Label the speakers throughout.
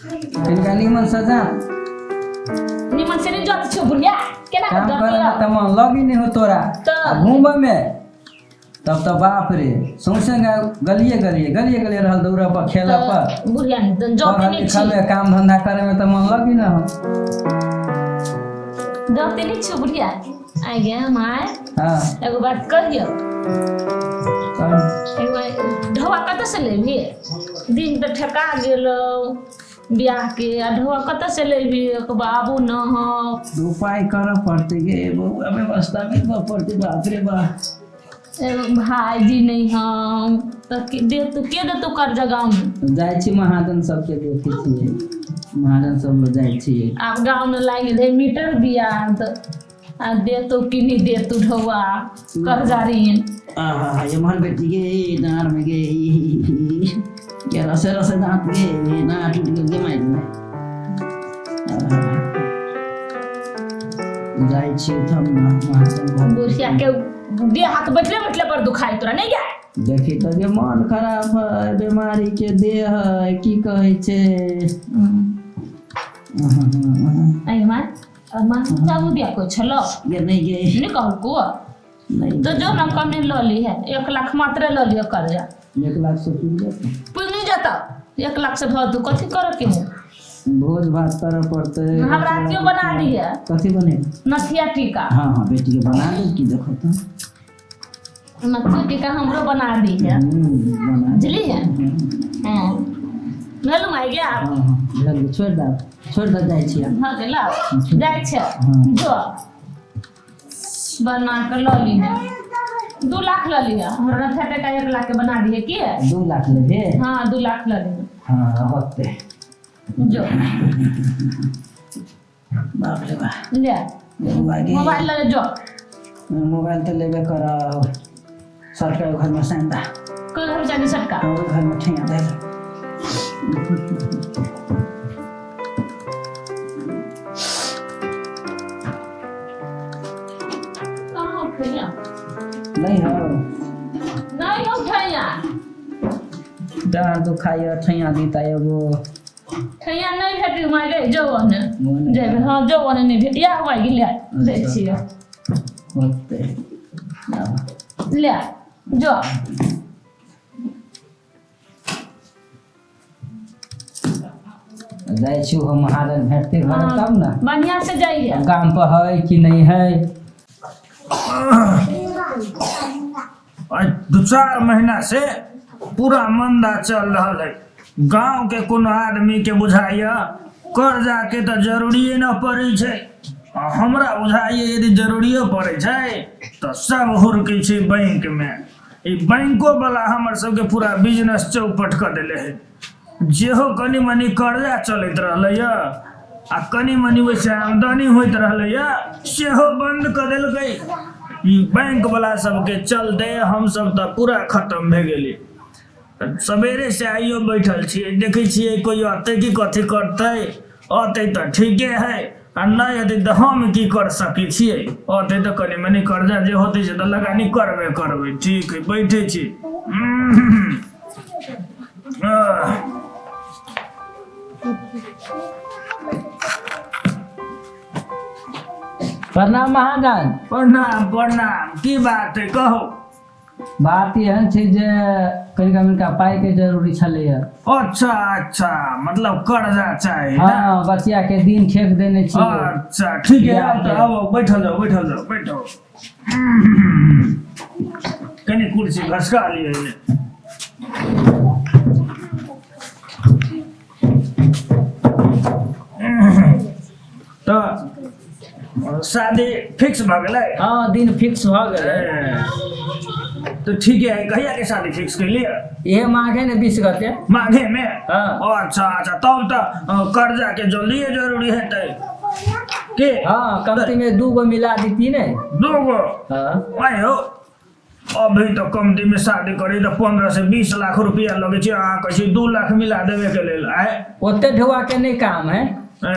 Speaker 1: कनिका निमन से जा।
Speaker 2: निमन से नहीं जात छौ बुढ़िया, केना
Speaker 1: काम
Speaker 2: के
Speaker 1: करे में
Speaker 2: जात?
Speaker 1: तऽ मन लगी नहीं हो तोरा।
Speaker 2: तऽ?
Speaker 1: आ घूमऽ में तब तऽ बाप रे, सौंसे गलिए गलिए गलिए गलिए रहल, दौड़ऽ पर, खेलऽ पर।
Speaker 2: बुढ़िया जाते
Speaker 1: पढ़ल
Speaker 2: नहीं
Speaker 1: लिखल
Speaker 2: छी।
Speaker 1: में काम धंधा करे में तऽ मन लगी ना हो।
Speaker 2: जाते नहीं छी बुढ़िया। आइ गे माय।
Speaker 1: हाँ।
Speaker 2: एगो बात कहियो?
Speaker 1: तब।
Speaker 2: एगो ढोआ कतऽ से लेबही? दिन तऽ ठेका गेलौ बियाह के, आ ढोआ कतऽ से लेबही? एक बाबू न हो।
Speaker 1: उपाय करऽ पड़तै गे बौआ, व्यवस्था मिलबऽ पड़तै। बाप रे बाप।
Speaker 2: एगो भाईजी नहीं हम तऽ के देतौ, के देतौ कर्जा गाँवमे?
Speaker 1: जाइ छी महाजन सबके, देखै छियै, महाजन सब लग जाइ छियै।
Speaker 2: आब गाँवमे लागि गेलै मीटर बियाह, तऽ आ देतौ कि नहि देतौ ढौआ कर्जा ऋण?
Speaker 1: आहा, एम्हर बेटी गे, डाँड़ में गे, के रसे रसे दाँत गे, डाँड़ टूटि गेल गे मारि में। आहा। जाइ छी तब ने महाजन घर।
Speaker 2: बुढ़िया के देह हाथ बैठले बैठले पर दुखाई तोरा नहीं गया?
Speaker 1: देखी तऽ गे, मन खराब है, बीमारी के देह है, की कहै छै।
Speaker 2: आई माँ माँ, बाबू बिया को छलो?
Speaker 1: गे नहि गे।
Speaker 2: नहीं कहलको?
Speaker 1: नहि।
Speaker 2: तो जो ना कम लऽ ली है, 1 लाख मात्र लऽ लिअ कर्जा।
Speaker 1: 1 लाख से पुरि जेतै?
Speaker 2: पुरि नहीं जाता। 1 लाख से भर तू कथी कर के है?
Speaker 1: भोज भात करऽ पड़तै।
Speaker 2: हमरा अथियो बना दिहे।
Speaker 1: कथी बने?
Speaker 2: नथिया टीका।
Speaker 1: हाँ, बेटी के बना दे की, देखो तो।
Speaker 2: नथिया टीका हमरो बना दिहे।
Speaker 1: बना दे।
Speaker 2: बुझली है?
Speaker 1: हम्म।
Speaker 2: हाँ, भेलु माय गया?
Speaker 1: हाँ, भेल, छोड़ि दे, छोड़ि दे, जाइ छी आब।
Speaker 2: भऽ गेल, जाइ छै।
Speaker 1: हाँ।
Speaker 2: जो बना कऽ लऽ लिहे, 2 लाख लऽ लिहे, हमरा नथिया टीका 1 लाख के बना दिहे की।
Speaker 1: 2 लाख लेबे?
Speaker 2: हाँ, 2 लाख लऽ लिहे।
Speaker 1: हाँ, होतै।
Speaker 2: जो।
Speaker 1: बाप रे बाप।
Speaker 2: ले।
Speaker 1: बौआ गे।
Speaker 2: मोबाइल लऽ ले जो।
Speaker 1: मोबाइल तऽ लेबे करब, सरकार घरमे सैंदा।
Speaker 2: कोन घर जानी सटका?
Speaker 1: ओहि घरमे ठेंगा देल।
Speaker 2: कहाँ उठैया?
Speaker 1: नहि हौ।
Speaker 2: नहीं उठैया।
Speaker 1: डाँड़ दुखाइए, ठैया दीता एगो।
Speaker 2: ठैया नहीं भेटी माय गे, जो ओने।
Speaker 1: ओने।
Speaker 2: जेबै, हाँ, जो ओने नहीं भेट या हुआ गेलै, दै छियै।
Speaker 1: होतै आब।
Speaker 2: ले जो।
Speaker 1: जाइ छी हम, महाजन भेटतै घर तब ने।
Speaker 2: बढ़िया से जाइए।
Speaker 1: गाम पर है कि नहीं है।
Speaker 3: आइ 2-4 महीना से पूरा मंदा चल रहल है। गांव के कोनो आदमी के बुझाइए कर्जा के तऽ जरूरिए न पड़ै छै, आ हमरा बुझाइए यदि जरूरियो पड़ै छै तऽ सब हुरकै छै बैंक मे। ई बैंको वाला हमर सबके पूरा बिजनेस चौपट कऽ देले है। जेहो कनि मनि कर्जा चलैत रहलैए आ कनि मनि ओहिसँ आमदनी होइत रहलैए, सेहो बन्द कऽ देलकै। ई बैंकवला सबके चलते हमसब तऽ पूरा खतम भए गेली। सवेरे से आइयो बैठल छियै, देखै छियै कोइ अतै कि कथी करतै। अतै तऽ ठीके है, आ नहि अतै तऽ हम की कर सकै छियै? अतै तऽ कनि मनि कर्जा जे होतै से तऽ लगानी करबे करबै। ठीक है, बैठे छी। आह।
Speaker 1: प्रणाम महाजन।
Speaker 3: प्रणाम प्रणाम, की बात है, कहू।
Speaker 1: बात एहन छै जे कनिका मनिका पाइके जरूरी छलैए।
Speaker 3: अच्छा अच्छा, मतलब कर्जा चाही ना?
Speaker 1: हँ, बचिया के दिन ठेक देने छी।
Speaker 3: अच्छा, ठीक है, आउ तऽ आउ, बैठल जाओ, बैठल जाओ, बैठो। कनि कुर्सी घसका लिअ एने। तऽ शादी फिक्स भऽ गेलै?
Speaker 1: हँ, दिन फिक्स भऽ गेलै।
Speaker 3: तऽ ठीके है, कहिया के शादी फिक्स कैलियै?
Speaker 1: इहे माघे ने 20 गते।
Speaker 3: माघे में?
Speaker 1: हाँ।
Speaker 3: अच्छा अच्छा, तब तऽ कर्जा के जल्दिए जरूरी हेतै के?
Speaker 1: हँ, कमती में 2 गो मिला दीती ने।
Speaker 3: 2 गो?
Speaker 1: हाँ।
Speaker 3: आइ हो, अभी तऽ कमती में शादी करी तऽ 15 से 20 लाख रुपया लगै छै, अहाँ कहै छी 2 लाख मिला देबे के लेल आय?
Speaker 1: ओते ढुआ के नहीं काम है।
Speaker 3: ए,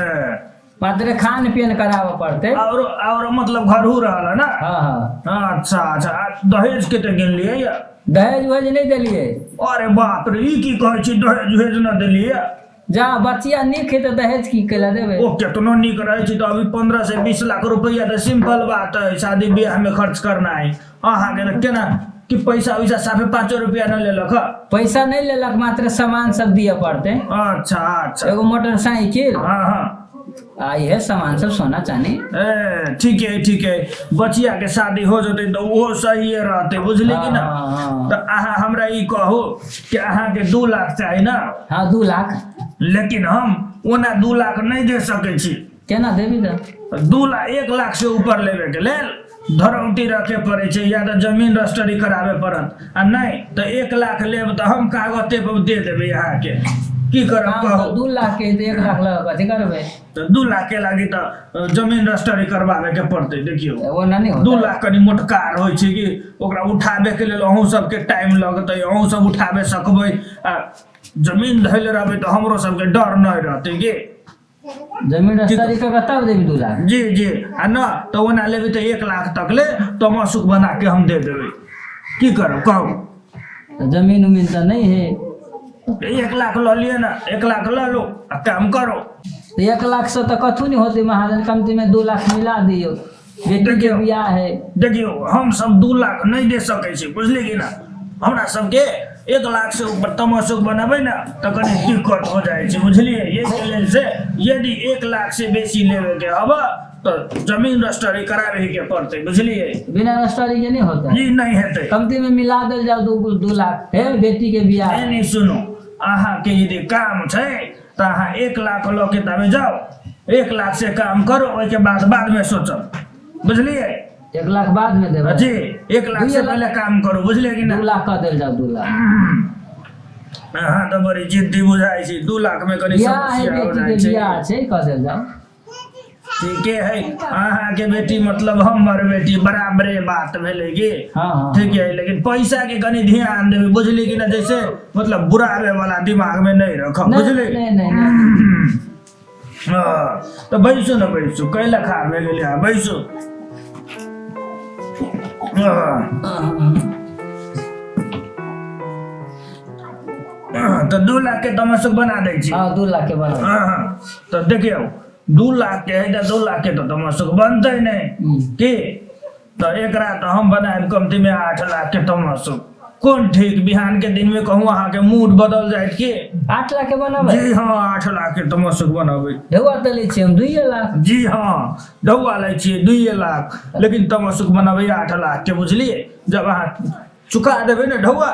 Speaker 1: मात्र खान पियन कराबऽ पड़तै।
Speaker 3: और और मतलब घरहू रहल है ना?
Speaker 1: हाँ।
Speaker 3: अच्छा अच्छा, आ दहेज कते गिनलियै या?
Speaker 1: दहेज उहेज नहीं देलियै।
Speaker 3: अरे बाप रे, ई की कहै छी, दहेज उहेज न देलियै?
Speaker 1: जा बचिया नीक है तऽ दहेज की कैला देबै?
Speaker 3: ओ केतनो नीक रहै छै तऽ अभी 15 से 20 लाख रुपया तऽ सिंपल बात है शादी ब्याह में खर्च करना है। अहाँके तऽ केना कि पैसा वैसा साफे 5 रुपया न लेलक ह?
Speaker 1: पैसा नहि लेलक, मात्र सामान सब दिअ पड़तै।
Speaker 3: अच्छा अच्छा।
Speaker 1: एगो मोटरसाइकिल
Speaker 3: हाँ हाँ
Speaker 1: आ इहे सामान सब, सोना चानी।
Speaker 3: ए ठीक है ठीक है, बचिया के शादी हो जतै तऽ ओहो सहिए रहतै, बुझली कि ना?
Speaker 1: हाँ, हाँ।
Speaker 3: तऽ अहाँ हमरा ई कहू कि अहाँके 2 लाख चाही ना?
Speaker 1: हाँ 2 लाख।
Speaker 3: लेकिन हम ओना 2 लाख नहि दे सकै छी।
Speaker 1: केना देबी तऽ?
Speaker 3: 2 लाख 1 लाख से ऊपर लेबे के लेल धरौटी रखे पड़ै छै या तऽ जमीन रजिस्ट्री कराबे पड़त, आ नहि तऽ 1 लाख लेब तऽ हम कागते पर दे देबै अहाँके। की करब कहू?
Speaker 1: 2 लाख के तऽ 1 लाख लऽ कथी करबै?
Speaker 3: तऽ 2 लाख के लागी तऽ जमीन रजिस्ट्री करवावे के पड़तै। देखियौ
Speaker 1: ओना नहि होतै।
Speaker 3: 2 लाख कनि मोटकार होइ छै कि ओकरा उठाबे के लेल अहूँ सबके टाइम लगतै, अहूँ सब उठाबे सकबै, आ जमीन धैले रहबै तऽ हमरो सबके डर नहि रहतै कि
Speaker 1: जमीन रजिस्ट्री कऽ के तब देबी 2 लाख?
Speaker 3: जी जी। आ न तऽ ओना लेबै तऽ 1 लाख तक ले तमासुक बना के हम दे देबै। की करब कहू?
Speaker 1: तऽ जमीन उमीन तऽ नहि है।
Speaker 3: 1 लाख लऽ लिअ ने, 1 लाख लऽ लो आ काम करो।
Speaker 1: तऽ 1 लाख से तऽ कथू नहि होतै महाजन, कमती में 2 लाख मिला दियौ, बेटी के
Speaker 3: देखियौ।
Speaker 1: बियाह है।
Speaker 3: देखियौ हम सब 2 लाख नहि दे सकै छी, बुझलियै कि ना? हमरा सबके 1 लाख से ऊपर तमासुक बनेबै ने तऽ कनि दिक्कत हो जाइ छै, बुझलियै? एहिके लेल से यदि 1 लाख से बेसी लेबे के हब तऽ जमीन रजिस्ट्री कराबे के पड़तै, बुझलियै?
Speaker 1: बिना रजिस्ट्री के नहि होतै?
Speaker 3: जी नहि हेतै।
Speaker 1: कमती में मिला देल जाउ 2 लाख हे, बेटी के बियाह।
Speaker 3: नहीं नहीं सुनू, अहाँके यदि काम छै तऽ अहाँ 1 लाख लऽ के तबे जाउ, 1 लाख से काम करू, ओहिके बाद बाद में सोचब, बुझलियै?
Speaker 1: 1 लाख बाद में देबै?
Speaker 3: जी 1 लाख से पहले काम करू, बुझलियै कि ना?
Speaker 1: 2 लाख कऽ देल जाउ, 2 लाख।
Speaker 3: अहाँ तऽ बड़ी जिद्दी बुझाइ छी, 2 लाख में कनि
Speaker 1: बियाह है,
Speaker 3: समस्या हो
Speaker 1: बेटी के
Speaker 3: जाइ छै।
Speaker 1: बियाह छै, कऽ देल जाउ।
Speaker 3: ठीके है, अहाँके बेटी मतलब हमर बेटी बराबरे बात भेलै की?
Speaker 1: हाँ हाँ
Speaker 3: ठीक है, लेकिन पैसा के कनि ध्यान देबै, बुझली कि ना? जैसे मतलब बुराबे वाला दिमाग में नहीं रखब, बुझली?
Speaker 1: नहीं नहीं नहीं।
Speaker 3: हाँ, तऽ बैसू ने बैसू, कैला खा भए गेलै अहाँ, बैसू। हाँ, तऽ 2 लाख के तमसुक बना दै छी।
Speaker 1: हाँ 2 लाख के बना।
Speaker 3: हाँ, तऽ देखियौ 2 लाख के है तऽ 2 लाख के तऽ तमसुक बनतै नहि की? तऽ एकरा तऽ हम बनायब कमती में 8 लाख के तमसुक। कोन ठीक बिहान के दिन में कहूँ अहाँके मूड बदल जायत की?
Speaker 1: 8 लाख के बनाबै?
Speaker 3: जी हाँ 8 लाख के तमसुक बनाबै।
Speaker 1: ढौआ तऽ लै छियै हम 2 लाख।
Speaker 3: जी हाँ ढौआ लै छियै 2 लाख, लेकिन तमसुक बनाबै 8 लाख के, बुझलियै? जब अहाँ चुका देबै ने ढौआ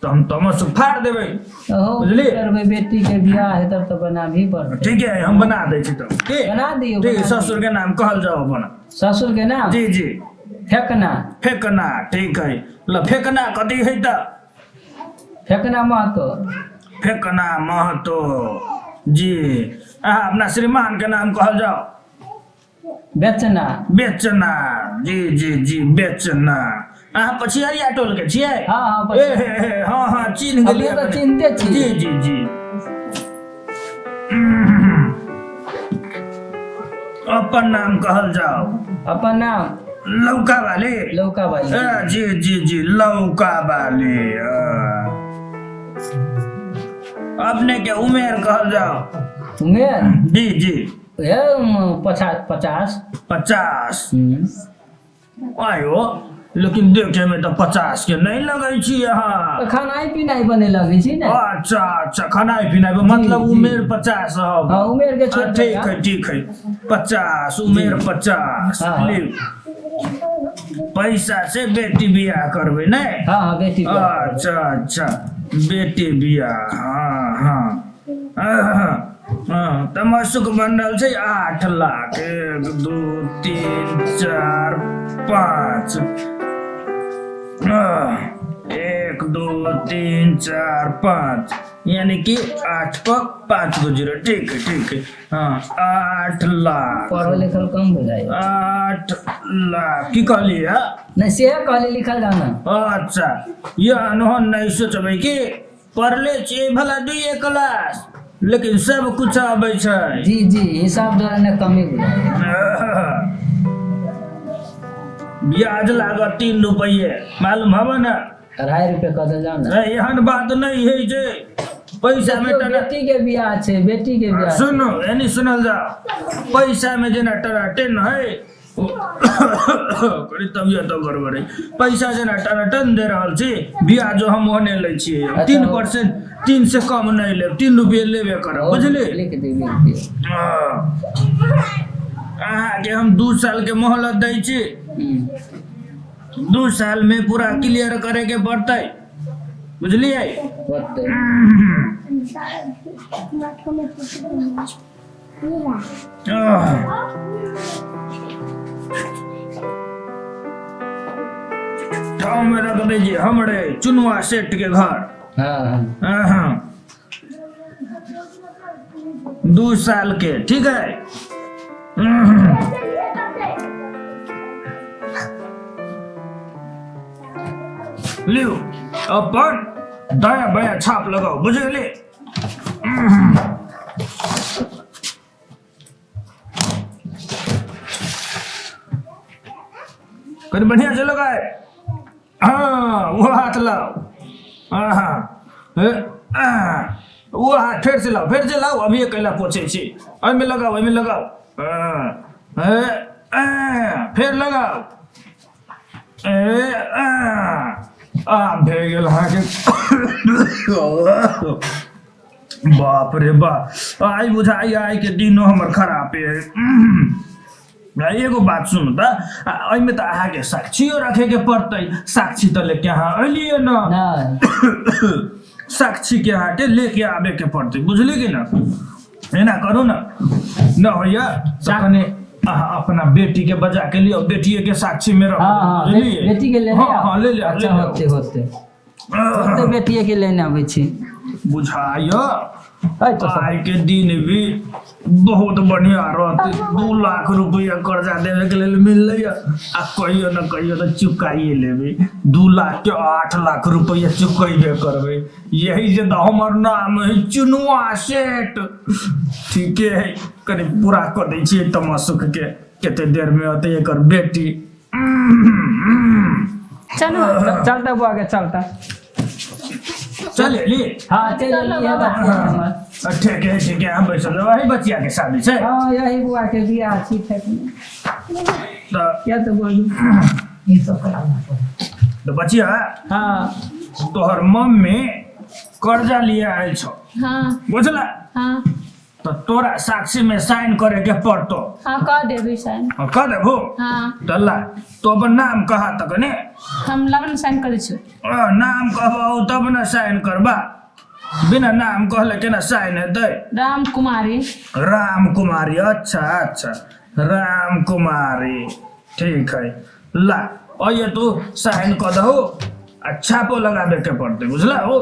Speaker 3: तऽ हम तमसुक फाड़ देबै, बुझलियै?
Speaker 1: करबै बेटी के बियाह है तब तऽ बनाबही पड़तै।
Speaker 3: ठीक है हम बना दै छी तब। ठीक
Speaker 1: बना दियौ।
Speaker 3: ठीक, ससुर के नाम कहल जाओ अपन।
Speaker 1: ससुर के नाम?
Speaker 3: जी जी।
Speaker 1: फेकना।
Speaker 3: फेकना, ठीक है। ल फेकना कथी है तऽ?
Speaker 1: फेकना महतो।
Speaker 3: फेकना महतो जी। अहाँ अपना श्रीमान के नाम कहल जाओ।
Speaker 1: बेचना।
Speaker 3: बेचना, जी जी जी बेचना। अहाँ पछियरिया टोल के छियै?
Speaker 1: हाँ हाँ
Speaker 3: ए हे हे, हाँ हाँ चिन्ह गेलियै।
Speaker 1: तऽ चिन्हते छी।
Speaker 3: जी जी जी। अपन नाम कहल जाओ।
Speaker 1: अपन नाम?
Speaker 3: लौका वाले।
Speaker 1: लौका वाले।
Speaker 3: जी जी जी लौका वाले। अपने के उमेर कहल जाओ।
Speaker 1: उमेर?
Speaker 3: जी जी।
Speaker 1: 50।
Speaker 3: 50? आयो, लेकिन देखे में तऽ 50 के नहीं लगै छी अहाँ।
Speaker 1: खानाइ पिनाइ बने लगै छी ने।
Speaker 3: अच्छा अच्छा, खानाइ पिनाइ मतलब उमेर 50।
Speaker 1: हाँ उमेर के छोड़।
Speaker 3: ठीक है ठीक है, 50 उमेर 50। पैसा से बेटी बियाह करबै ने?
Speaker 1: हाँ हाँ बेटी।
Speaker 3: अच्छा अच्छा बेटी बियाह, हाँ हाँ हाँ। तमसुक बन रहल छै 8 लाख। 1 2 3 4 5, 1 2 3 4 5, यानी कि 8 पर 5 गो 0। ठीक है ठीक है, हाँ 8 लाख।
Speaker 1: पढ़ल लिखल कम बुझाइ।
Speaker 3: 8 लाख की कहलियै?
Speaker 1: नहीं से कहली लिखल जाओ ना।
Speaker 3: अच्छा यह नहीं सोचबै कि पढ़ले छियै भला 2 क्लास, लेकिन सब कुछ आबै छै।
Speaker 1: जी जी हिसाब द्वारा ने कमी बुझाइ।
Speaker 3: ब्याज लागत 3 रुपये, मालूम हब ना?
Speaker 1: 2.5 रुपये कऽ देल जाओ ना।
Speaker 3: एहन बात नहीं है जे पैसा में
Speaker 1: देखियौ,
Speaker 3: टना
Speaker 1: बेटी के बियाह छै, बेटी के बियाह।
Speaker 3: सुनू, एनी सुनल जाओ, पैसा में जेना टनाटन है, कनी तबियत तो गड़बड़ है। पैसा जेना टनाटन दे रहल छी, ब्याजो हम ओहने लै छियै।
Speaker 1: अच्छा,
Speaker 3: 3%, 3 से कम नहि लेब, 3 रुपये लेबे करब, बुझलियै?
Speaker 1: लिख दियौ, लिख दियौ।
Speaker 3: हँ। अहाँके हम 2 साल के मोहलत दै छी। 2 साल में पूरा क्लियर करे के पड़तै, बुझलियै?
Speaker 1: होतै।
Speaker 3: ठाव में रख दीजिए हमरे चुनुआ सेठ के घर।
Speaker 1: हाँ हाँ।
Speaker 3: हाँ। 2 साल के, ठीक है। लियो अपन दाया बाया छाप लगाओ, बुझ गेलियै? कनी बढ़िया से लगाए। हाँ, वो हाथ लाओ। हाँ हाँ, वो हाथ फिर से लाओ, फिर से लाओ। अभी अकेला पोछे छी। एहिमे लगाओ, एहिमे लगाओ। हाँ, फिर लगाओ। ए, आ, आ भे गेल अहाँके। बाप रे बाप, आइ बुझाइ आइ के दिनो हमर खराब है। एगो बात सुनू तऽ, एहिमे तऽ अहाँके साक्षियो रखे के पड़तै। साक्षी तऽ लेके अहाँ एलियै न?
Speaker 1: नहि।
Speaker 3: साक्षी के अहाँके लेके आबे के पड़तै, बुझलियै कि न? एना करू न, न होइया तऽ कनि अहाँ अपना बेटी के बजा के लियौ, बेटिए के साक्षी में रखबै।
Speaker 1: हाँ हाँ,
Speaker 3: बुझलियै?
Speaker 1: बेटी के लेने
Speaker 3: हाँ
Speaker 1: आउ।
Speaker 3: हाँ, ले ले।
Speaker 1: अच्छा,
Speaker 3: ले।
Speaker 1: होते होते होते, बेटिए के लेने आबै छी।
Speaker 3: बुझाइय
Speaker 1: है तो सब।
Speaker 3: आइ के दिन भी बहुत बढ़िया रहतै। 2 लाख रुपया कर्जा देवे के लेल मिललै आ कहियो न कहियो तऽ चुकाइए लेबै। 2 लाख के 8 लाख रुपया चुकेबे करबै। यही से तऽ हमर नाम है चुनुआ सेठ। ठीके है, कनि पूरा कऽ दै छियै तमासुक के। कते देर में अतै एकर बेटी।
Speaker 2: चलू।
Speaker 1: चलता बुआ के, चलता।
Speaker 3: चल एली?
Speaker 1: हाँ, चल एली है बच्चिया हमर।
Speaker 3: ठीक है, ठीक है, हम बैसल रहब। अही बचिया के शादी छै?
Speaker 1: हाँ, यही बुआ के बियाह छी। ठीक
Speaker 3: तऽ
Speaker 1: क्या तो बोलू।
Speaker 3: तऽ बचिया,
Speaker 1: हाँ।
Speaker 3: तोहर मम्मी कर्जा लिए आयल छौ।
Speaker 2: हाँ।
Speaker 3: बुझला?
Speaker 2: हाँ।
Speaker 3: तऽ तोरा साक्षी में साइन करे के पड़तो।
Speaker 2: हाँ, कह देबै साइन।
Speaker 3: हाँ, कह देबो।
Speaker 2: हाँ।
Speaker 3: तऽ ला, तो अपन नाम कहा तक ने।
Speaker 2: हम लगन साइन करै छी।
Speaker 3: नाम कहबो तब ने साइन करबा, बिना नाम कहले केना साइन हेतै?
Speaker 2: राम कुमारी।
Speaker 3: राम कुमारी, अच्छा अच्छा, राम कुमारी, ठीक है। ला, अइए तू साइन कऽ दहु आ छापो लगाबे के पड़तै, बुझला हो?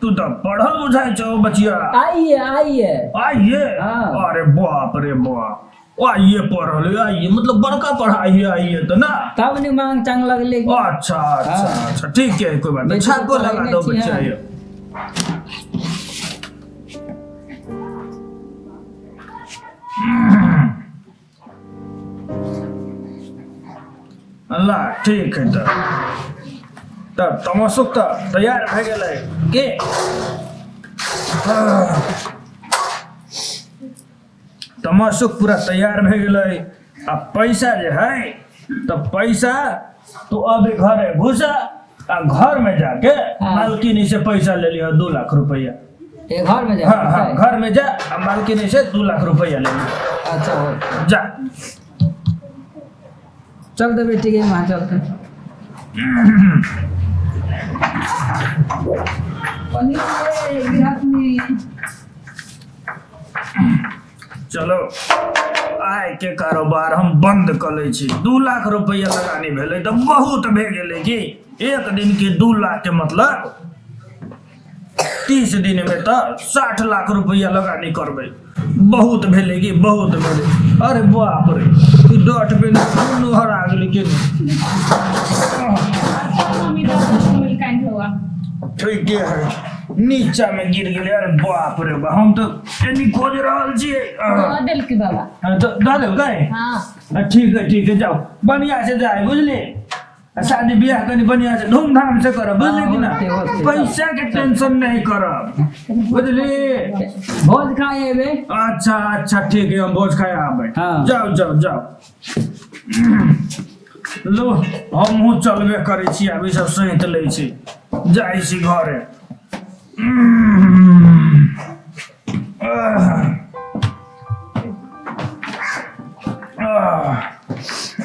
Speaker 3: तू तऽ पढ़ल बुझाइ छौ बचिया।
Speaker 1: आइए आइए।
Speaker 3: आइए?
Speaker 1: हाँ।
Speaker 3: अरे बाप रे बाप, आइए पढ़ल, आइए मतलब बड़का पढ़ाई आइए तऽ ना।
Speaker 1: तब ने मांग चांग लगले।
Speaker 3: अच्छा अच्छा।
Speaker 1: हाँ।
Speaker 3: अच्छा, ठीक है, कोई बात नहीं।
Speaker 1: बेटी
Speaker 3: छापो
Speaker 1: के
Speaker 3: लगा दो
Speaker 1: पढ़ेने
Speaker 3: बच्चा
Speaker 1: छियै।
Speaker 3: ये। अल्लाह, ठीक है। तऽ तऽ तमसुक तऽ तैयार भए गेलै के? तमसुक पूरा तैयार भए गेलै आ पैसा जे है तऽ पैसा तू अभी घरे घुसा आ घर में जाके मालकिनी से पैसा ले लिह, 2 लाख रुपया।
Speaker 1: ए, घर में जा?
Speaker 3: हाँ हाँ, घर में जा आ मालकिनी से 2 लाख रुपया ले लिह।
Speaker 1: अच्छा, हो।
Speaker 3: जा।
Speaker 1: चल तो बेटी के वहाँ चलते। पनीर गृहस्थी।
Speaker 3: चलो, आय के कारोबार हम बंद कऽ लै छी। 2 लाख रुपया लगानी भेलै तऽ बहुत भए गेलै कि। एक दिन के 2 लाख के मतलब 30 दिन में तऽ 60 लाख रुपया लगानी करबै। बहुत भेलै कि, बहुत भेलै। अरे बाप रे, ई डॉट पेन दुनू हरा गेलै कि।
Speaker 2: मम्मी दऽ मिल काइन हुआ।
Speaker 3: ठीके है। नीचा में गिर गेलै। अरे बाप रे बाप, हम तऽ एनी खोज रहल छियै।
Speaker 2: दऽ देलकै बाबा।
Speaker 3: हाँ, तऽ दऽ देलकै?
Speaker 2: हाँ।
Speaker 3: हाँ, ठीक है, ठीक है, जाओ, बढ़िया से जाए, बुझली? आ शादी बियाह कनी बढ़िया से धूमधाम से करब, बुझली कि ना?
Speaker 1: होते, होते।
Speaker 3: पैसा के टेंशन नहीं करब, बुझली?
Speaker 1: भोज खाए एबै।
Speaker 3: अच्छा अच्छा, ठीक है, हम भोज खाए आबै।
Speaker 1: हाँ।
Speaker 3: जाओ जाओ जाओ। लो, हमहूँ चलबे करै छी, आब ई सब सैंत लै छी, जाइ छी घरे।